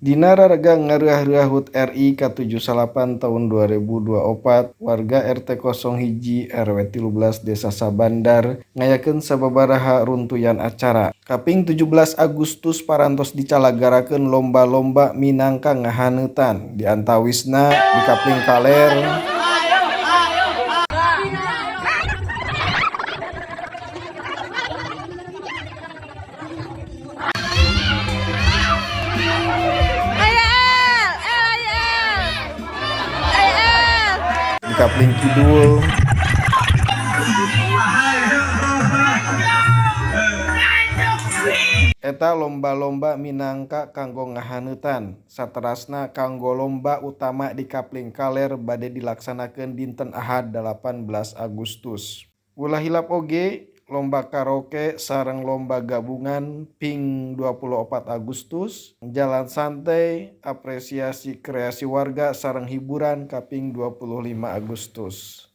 Dina raraga ngareuah-reuah HUT RI ka-79 taun 2024, warga RT 01 RW 13 Desa Sabandar ngayakeun sababaraha runtuyan acara. Kaping 17 Agustus parantos dicalagarakeun lomba-lomba minangka ngahaneutan, di antawisna di kapling kaler, di kapling kidul, Eta lomba-lomba minangka kanggo ngahaneutan. Saterasna kanggo lomba utama di kapling kaler bade dilaksanakeun dinten Ahad 18 Agustus. Ulah hilap oge lomba karaoke sareng lomba gabungan ping 24 Agustus, jalan santai, apresiasi kreasi warga sareng hiburan kaping 25 Agustus.